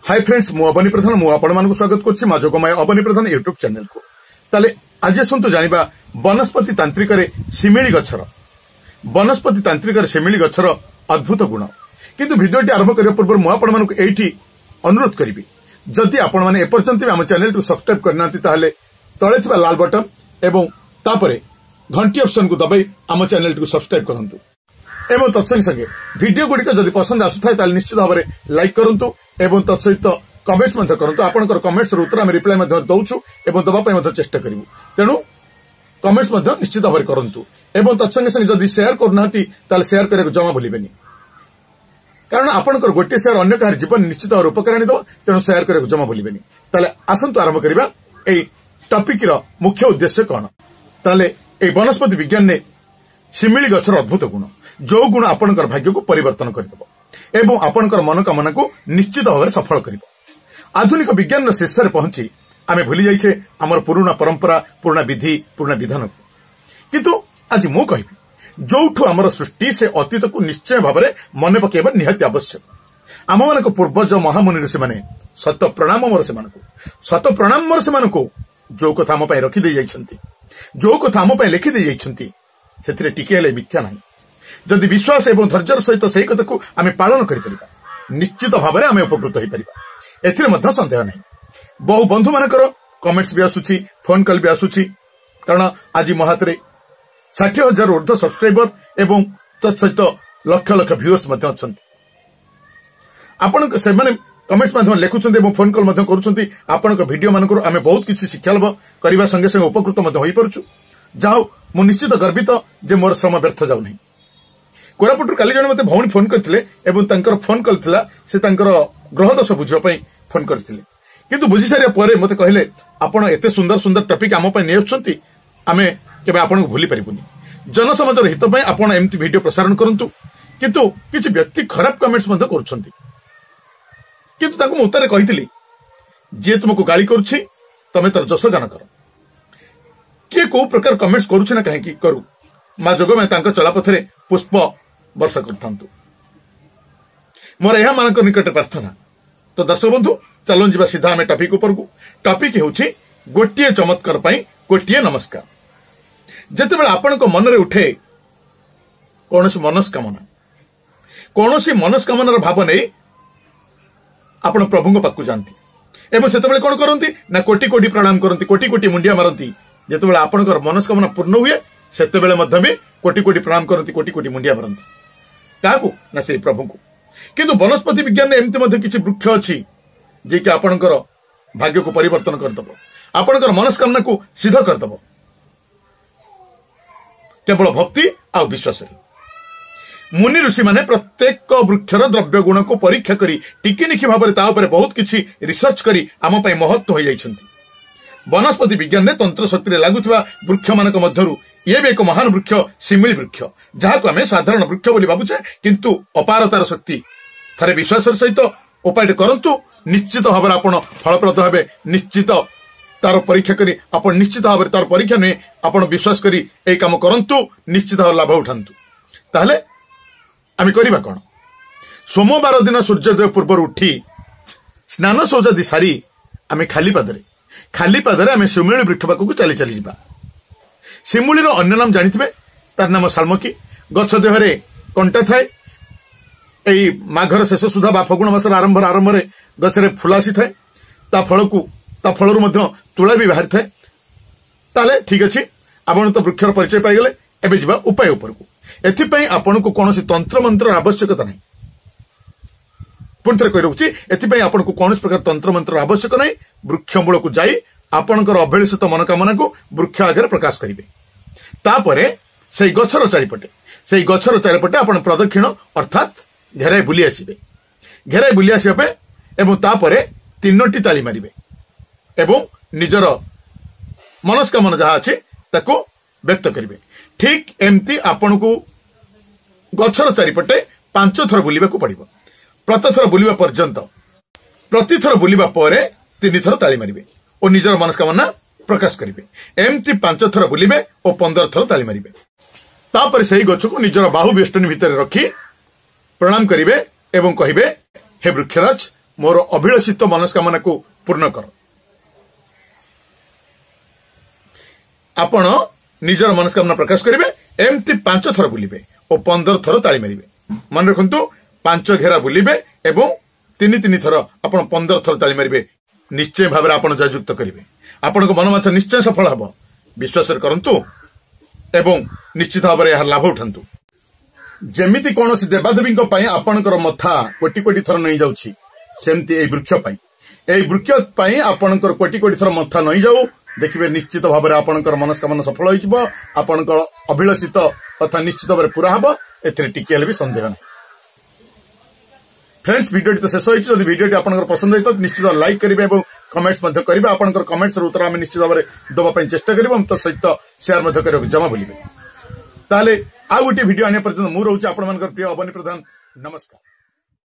High friends, ମୁଁ ଅବନୀ ପ୍ରଧାନ। ମୁଁ ଆପଣମାନଙ୍କୁ ସ୍ୱାଗତ କରୁଛି ମା ଯୋଗମାୟା ଅବନୀ ପ୍ରଧାନ ୟୁଟ୍ୟୁବ ଚ୍ୟାନେଲକୁ। ତାହେଲେ ଆଜି ଆସନ୍ତୁ ଜାଣିବା ବନସ୍ପତି ତାନ୍ତ୍ରିକରେ ଶିମିଳି ଗଛର, ବନସ୍ପତି ତାନ୍ତ୍ରିକରେ ଶିମିଳି ଗଛର ଅଦ୍ଭୁତ ଗୁଣ। କିନ୍ତୁ ଭିଡିଓଟି ଆରମ୍ଭ କରିବା ପୂର୍ବରୁ ମୁଁ ଆପଣମାନଙ୍କୁ ଏଇଠି ଅନୁରୋଧ କରିବି, ଯଦି ଆପଣମାନେ ଏପର୍ଯ୍ୟନ୍ତ ବି ଆମ ଚ୍ୟାନେଲକୁ ସବସ୍କ୍ରାଇବ କରିନାହାନ୍ତି, ତାହେଲେ ତଳେ ଥିବା ଲାଲ ବଟନ ଏବଂ ତାପରେ ଘଣ୍ଟି ଅପସନକୁ ଦବାଇ ଆମ ଚ୍ୟାନେଲଟିକୁ ସବସ୍କ୍ରାଇବ କରନ୍ତୁ ଏବଂ ତତ୍ସଙ୍ଗେ ସଙ୍ଗେ ଭିଡିଓ ଗୁଡ଼ିକ ଯଦି ପସନ୍ଦ ଆସୁଥାଏ, ତାହେଲେ ନିଶ୍ଚିତ ଭାବରେ ଲାଇକ୍ କରନ୍ତୁ ଏବଂ ତତ୍ସହିତ କମେଣ୍ଟସ୍ ମଧ୍ୟ କରନ୍ତୁ। ଆପଣଙ୍କର କମେଣ୍ଟସର ଉତ୍ତର ଆମେ ରିପ୍ଲାଏ ମଧ୍ୟ ଦଉଛୁ ଏବଂ ଦେବା ପାଇଁ ମଧ୍ୟ ଚେଷ୍ଟା କରିବୁ। ତେଣୁ କମେଣ୍ଟସ୍ ମଧ୍ୟ ନିଶ୍ଚିତ ଭାବରେ କରନ୍ତୁ ଏବଂ ତତ୍ସଙ୍ଗେ ସଙ୍ଗେ ଯଦି ସେୟାର କରୁନାହାନ୍ତି, ତାହେଲେ ସେୟାର କରିବାକୁ ଜମା ଭୁଲିବେନି, କାରଣ ଆପଣଙ୍କର ଗୋଟିଏ ସେୟାର ଅନ୍ୟ କାହାର ଜୀବନ ନିଶ୍ଚିତ ଭାବରେ ଉପକାର ଆଣିଦେବ। ତେଣୁ ସେୟାର କରିବାକୁ ଜମା ଭୁଲିବେନି। ତାହେଲେ ଆସନ୍ତୁ ଆରମ୍ଭ କରିବା ଏଇ ଟପିକର ମୁଖ୍ୟ ଉଦ୍ଦେଶ୍ୟ କଣ। ତାହେଲେ ଏଇ ବନସ୍ପତି ବିଜ୍ଞାନରେ ଶିମିଳି ଗଛର ଅଦ୍ଭୁତ ଗୁଣ, ଯୋଉ ଗୁଣ ଆପଣଙ୍କର ଭାଗ୍ୟକୁ ପରିବର୍ତ୍ତନ କରିଦେବ ଏବଂ ଆପଣଙ୍କର ମନୋକାମନାକୁ ନିଶ୍ଚିତ ଭାବରେ ସଫଳ କରିବ। ଆଧୁନିକ ବିଜ୍ଞାନର ଶୀର୍ଷରେ ପହଞ୍ଚି ଆମେ ଭୁଲି ଯାଇଛେ ଆମର ପୁରୁଣା ପରମ୍ପରା, ପୁରୁଣା ବିଧି, ପୁରୁଣା ବିଧାନକୁ। କିନ୍ତୁ ଆଜି ମୁଁ କହିବି, ଯୋଉଠୁ ଆମର ସୃଷ୍ଟି, ସେ ଅତୀତକୁ ନିଶ୍ଚୟ ଭାବରେ ମନେ ପକାଇବା ନିହାତି ଆବଶ୍ୟକ। ଆମମାନଙ୍କ ପୂର୍ବଜ ମହାମୁନି ଋଷିମାନେ, ଶତ ପ୍ରଣାମ ମୋର ସେମାନଙ୍କୁ, ଶତ ପ୍ରଣାମ ମୋର ସେମାନଙ୍କୁ, ଯୋଉ କଥା ଆମ ପାଇଁ ରଖିଦେଇ ଯାଇଛନ୍ତି, ଯୋଉ କଥା ଆମ ପାଇଁ ଲେଖିଦେଇ ଯାଇଛନ୍ତି, ସେଥିରେ ଟିକେ ହେଲେ ମିଥ୍ୟା ନାହିଁ। ଯଦି ବିଶ୍ୱାସ ଏବଂ ଧୈର୍ଯ୍ୟର ସହିତ ସେହି କଥାକୁ ଆମେ ପାଳନ କରିପାରିବା, ନିଶ୍ଚିତ ଭାବରେ ଆମେ ଉପକୃତ ହୋଇପାରିବା, ଏଥିରେ ମଧ୍ୟ ସନ୍ଦେହ ନାହିଁ। ବହୁ ବନ୍ଧୁମାନଙ୍କର କମେଣ୍ଟସ ବି ଆସୁଛି, ଫୋନ କଲ୍ ବି ଆସୁଛି, କାରଣ ଆଜି ମୋ ହାତରେ 60,000 ଉର୍ଦ୍ଧ୍ୱ ସବସ୍କ୍ରାଇବର ଏବଂ ତତ୍ସହିତ ଲକ୍ଷ ଲକ୍ଷ ଭ୍ୟୁଅର୍ସ ମଧ୍ୟ ଅଛନ୍ତି। ଆପଣଙ୍କ ସେମାନେ କମେଣ୍ଟସ ମାଧ୍ୟମରେ ଲେଖୁଛନ୍ତି ଏବଂ ଫୋନ କଲ୍ ମଧ୍ୟ କରୁଛନ୍ତି, ଆପଣଙ୍କ ଭିଡିଓ ମାନଙ୍କରୁ ଆମେ ବହୁତ କିଛି ଶିକ୍ଷା ଲାଭ କରିବା ସଙ୍ଗେ ସଙ୍ଗେ ଉପକୃତ ମଧ୍ୟ ହୋଇପାରୁଛୁ। ଯାହା ହଉ, ମୁଁ ନିଶ୍ଚିତ ଗର୍ବିତ ଯେ ମୋର ଶ୍ରମ ବ୍ୟର୍ଥ ଯାଉନାହିଁ। କୋରାପୁଟରୁ କାଲି ଜଣେ ମୋତେ ଭଉଣୀ ଫୋନ କରିଥିଲେ ଏବଂ ତାଙ୍କର ଫୋନ କଲ୍ ଥିଲା, ସେ ତାଙ୍କର ଗ୍ରହ ଦୋଷ ବୁଝିବା ପାଇଁ ଫୋନ କରିଥିଲେ। କିନ୍ତୁ ବୁଝି ସାରିବା ପରେ ମୋତେ କହିଲେ, ଆପଣ ଏତେ ସୁନ୍ଦର ସୁନ୍ଦର ଟପିକ ଆମ ପାଇଁ ନେଇ ଆସୁଛନ୍ତି, ଆମେ କେବେ ଆପଣଙ୍କୁ ଭୁଲି ପାରିବୁନି। ଜନସମାଜର ହିତ ପାଇଁ ଆପଣ ଏମିତି ଭିଡିଓ ପ୍ରସାରଣ କରନ୍ତୁ। କିନ୍ତୁ କିଛି ବ୍ୟକ୍ତି ଖରାପ କମେଣ୍ଟସ ମଧ୍ୟ କରୁଛନ୍ତି। କିନ୍ତୁ ତାଙ୍କୁ ମୁଁ ଉତ୍ତରରେ କହିଥିଲି, ଯିଏ ତୁମକୁ ଗାଳି କରୁଛି ତମେ ତାର ଯଶଗାନ କର। କିଏ କୋଉ ପ୍ରକାର କମେଣ୍ଟସ କରୁଛି ନା କାହିଁକି କରୁ, ମା ଯୋଗମାୟା ତାଙ୍କ ଚଳାପଥରେ ପୁଷ୍ପ ବର୍ଷା କରିଥାନ୍ତୁ, ମୋର ଏହା ମାନଙ୍କ ନିକଟରେ ପ୍ରାର୍ଥନା। ତ ଦର୍ଶକ ବନ୍ଧୁ, ଚାଲନ୍ତୁ ଯିବା ସିଧା ଆମେ ଟପିକ ଉପରକୁ। ଟପିକ ହେଉଛି ଗୋଟିଏ ଚମତ୍କାର ପାଇଁ ଗୋଟିଏ ନମସ୍କାର। ଯେତେବେଳେ ଆପଣଙ୍କ ମନରେ ଉଠେ କୌଣସି ମନସ୍କାମନା, କୌଣସି ମନସ୍କାମନାର ଭାବ ନେଇ ଆପଣ ପ୍ରଭୁଙ୍କ ପାଖକୁ ଯାଆନ୍ତି ଏବଂ ସେତେବେଳେ କଣ କରନ୍ତି ନା କୋଟି କୋଟି ପ୍ରଣାମ କରନ୍ତି, କୋଟି କୋଟି ମୁଣ୍ଡିଆ ମାରନ୍ତି। ଯେତେବେଳେ ଆପଣଙ୍କର ମନସ୍କାମନା ପୂର୍ଣ୍ଣ ହୁଏ, ସେତେବେଳେ ମଧ୍ୟ ବି କୋଟି କୋଟି ପ୍ରଣାମ କରନ୍ତି, କୋଟି କୋଟି ମୁଣ୍ଡିଆ ମାରନ୍ତି। କାହାକୁ ନା ସେଇ ପ୍ରଭୁଙ୍କୁ। କିନ୍ତୁ ବନସ୍ପତି ବିଜ୍ଞାନରେ ଏମିତି ମଧ୍ୟ କିଛି ବୃକ୍ଷ ଅଛି, ଯିଏକି ଆପଣଙ୍କର ଭାଗ୍ୟକୁ ପରିବର୍ତ୍ତନ କରିଦେବ, ଆପଣଙ୍କର ମନସ୍କାମନାକୁ ସିଦ୍ଧ କରିଦେବ, କେବଳ ଭକ୍ତି ଆଉ ବିଶ୍ୱାସରେ। ମୁନି ଋଷିମାନେ ପ୍ରତ୍ୟେକ ବୃକ୍ଷର ଦ୍ରବ୍ୟ ଗୁଣକୁ ପରୀକ୍ଷା କରି ଟିକିନିଖି ଭାବରେ ତା ଉପରେ ବହୁତ କିଛି ରିସର୍ଚ୍ଚ କରି ଆମ ପାଇଁ ମହତ୍ଵ ହୋଇଯାଇଛନ୍ତି। ବନସ୍ପତି ବିଜ୍ଞାନରେ ତନ୍ତ୍ର ଶକ୍ତିରେ ଲାଗୁଥିବା ବୃକ୍ଷମାନଙ୍କ ମଧ୍ୟରୁ ଇଏ ବି ଏକ ମହାନ ବୃକ୍ଷ, ଶିମିଳି ବୃକ୍ଷ, ଯାହାକୁ ଆମେ ସାଧାରଣ ବୃକ୍ଷ ବୋଲି ଭାବୁଛେ, କିନ୍ତୁ ଅପାର ତାର ଶକ୍ତି। ଥରେ ବିଶ୍ୱାସର ସହିତ ଉପାୟଟି କରନ୍ତୁ, ନିଶ୍ଚିତ ଭାବରେ ଆପଣ ଫଳପ୍ରଦ ହେବେ। ନିଶ୍ଚିତ ତାର ପରୀକ୍ଷା କରି ଆପଣ ନିଶ୍ଚିତ ଭାବରେ, ତାର ପରୀକ୍ଷା ନୁହେଁ, ଆପଣ ବିଶ୍ୱାସ କରି ଏଇ କାମ କରନ୍ତୁ, ନିଶ୍ଚିତ ଭାବରେ ଲାଭ ଉଠାନ୍ତୁ। ତାହେଲେ ଆମେ କରିବା କଣ? ସୋମବାର ଦିନ ସୂର୍ଯ୍ୟୋଦୟ ପୂର୍ବରୁ ଉଠି ସ୍ନାନ ଶୌଚାଦି ସାରି ଆମେ ଖାଲି ପାଦରେ ଆମେ ଶିମିଳି ବୃକ୍ଷ ପାଖକୁ ଚାଲି ଚାଲି ଯିବା। ଶିମୁଳିର ଅନ୍ୟ ନାମ ଜାଣିଥିବେ, ତାର ନାମ ସାଲ୍ମକି। ଗଛ ଦେହରେ କଣ୍ଟା ଥାଏ। ଏଇ ମାଘର ଶେଷ ସୁଦ୍ଧା ବା ଫଗୁଣ ମାସର ଆରମ୍ଭରେ ଗଛରେ ଫୁଲ ଆସିଥାଏ। ତା ଫଳରୁ ମଧ୍ୟ ତୁଳା ବି ବାହାରିଥାଏ। ତାହେଲେ ଠିକ ଅଛି, ଆପଣ ତ ବୃକ୍ଷର ପରିଚୟ ପାଇଗଲେ। ଏବେ ଯିବା ଉପାୟ ଉପରକୁ। ଏଥିପାଇଁ ଆପଣଙ୍କୁ କୌଣସି ତନ୍ତ୍ରମନ୍ତ୍ରର ଆବଶ୍ୟକତା ନାହିଁ। ପୁଣି ଥରେ କହି ରଖୁଛି, ଏଥିପାଇଁ ଆପଣଙ୍କୁ କୌଣସି ପ୍ରକାର ତନ୍ତ୍ରମନ୍ତ୍ରର ଆବଶ୍ୟକ ନାହିଁ। ବୃକ୍ଷ ମୂଳକୁ ଯାଇ ଆପଣଙ୍କର ଅଭିଳଷିତ ମନୋକାମନାକୁ ବୃକ୍ଷ ଆଗରେ ପ୍ରକାଶ କରିବେ। ତାପରେ ସେଇ ଗଛର ଚାରିପଟେ ଆପଣ ପ୍ରଦକ୍ଷିଣ ଅର୍ଥାତ୍ ଘେରାଇ ବୁଲି ଆସିବେ। ଘେରାଇ ବୁଲି ଆସିବା ପାଇଁ ଏବଂ ତାପରେ ତିନୋଟି ତାଳି ମାରିବେ ଏବଂ ନିଜର ମନସ୍କାମନା ଯାହା ଅଛି ତାକୁ ବ୍ୟକ୍ତ କରିବେ। ଠିକ ଏମିତି ଆପଣଙ୍କୁ ଗଛର ଚାରିପଟେ 5 ଥର ବୁଲିବାକୁ ପଡିବ। ପ୍ରତିଥର ବୁଲିବା ପର୍ଯ୍ୟନ୍ତ, ପ୍ରତିଥର ବୁଲିବା ପରେ ତିନି ଥର ତାଳି ମାରିବେ ଓ ନିଜର ମନସ୍କାମନା ପ୍ରକାଶ କରିବେ। ଏମିତି 5 ଥର ବୁଲିବେ ଓ 15 ଥର ତାଳି ମାରିବେ। ତାପରେ ସେହି ଗଛକୁ ନିଜର ବାହୁ ବେଷ୍ଟନୀ ଭିତରେ ରଖି ପ୍ରଣାମ କରିବେ ଏବଂ କହିବେ, ହେ ବୃକ୍ଷରାଜ, ମୋର ଅଭିଳଷିତ ମନସ୍କାମନାକୁ ପୂର୍ଣ୍ଣ କର। ଆପଣ ନିଜର ମନସ୍କାମନା ପ୍ରକାଶ କରିବେ। ଏମିତି 5 ଥର ବୁଲିବେ ଓ 15 ଥର ତାଳି ମାରିବେ। ମନେ ରଖନ୍ତୁ, 5 ଘେରା ବୁଲିବେ ଏବଂ 3 3 ଥର ଆପଣ 15 ଥର ତାଳି ମାରିବେ। ନିଶ୍ଚୟ ଭାବରେ ଆପଣ ଜୟଯୁକ୍ତ କରିବେ। ଆପଣଙ୍କ ମନବାଞ୍ଛା ନିଶ୍ଚୟ ସଫଳ ହେବ। ବିଶ୍ୱାସରେ କରନ୍ତୁ ଏବଂ ନିଶ୍ଚିତ ଭାବରେ ଏହାର ଲାଭ ଉଠାନ୍ତୁ। ଯେମିତି କୌଣସି ଦେବାଦେବୀଙ୍କ ପାଇଁ ଆପଣଙ୍କର ମଥା କୋଟି କୋଟି ଥର ନେଇଯାଉଛି, ସେମିତି ଏଇ ବୃକ୍ଷ ପାଇଁ, ଏଇ ବୃକ୍ଷ ପାଇଁ ଆପଣଙ୍କର କୋଟି କୋଟି ଥର ମଥା ନଇଯାଉ। ଦେଖିବେ ନିଶ୍ଚିତ ଭାବରେ ଆପଣଙ୍କର ମନସ୍କାମନା ସଫଳ ହୋଇଯିବ, ଆପଣଙ୍କର ଅଭିଳଷିତ କଥା ନିଶ୍ଚିତ ଭାବରେ ପୁରା ହେବ, ଏଥିରେ ଟିକିଏ ହେଲେ ବି ସନ୍ଦେହ ନାହିଁ। ଫ୍ରେଣ୍ଡସ୍, ଭିଡ଼ିଓଟି ତ ଶେଷ ହୋଇଛି। ଯଦି ଭିଡ଼ିଓଟି ଆପଣଙ୍କର ପସନ୍ଦ ହୋଇଥାଏ, ନିଶ୍ଚିତ ଲାଇକ୍ କରିବେ ଏବଂ କମେଣ୍ଟସ୍ ମଧ୍ୟ କରିବେ। ଆପଣଙ୍କର କମେଣ୍ଟସର ଉତ୍ତର ଆମେ ନିଶ୍ଚିତ ଭାବରେ ଦେବା ପାଇଁ ଚେଷ୍ଟା କରିବୁ ଏବଂ ତା ସହିତ ସେୟାର ମଧ୍ୟ କରିବାକୁ ଜମା ଭୁଲିବେ। ତାହେଲେ ଆଉ ଗୋଟିଏ ଭିଡ଼ିଓ ଆଣିବା ପର୍ଯ୍ୟନ୍ତ ମୁଁ ରହୁଛି ଆପଣମାନଙ୍କର ପ୍ରିୟ ଅବନୀ ପ୍ରଧାନ। ନମସ୍କାର।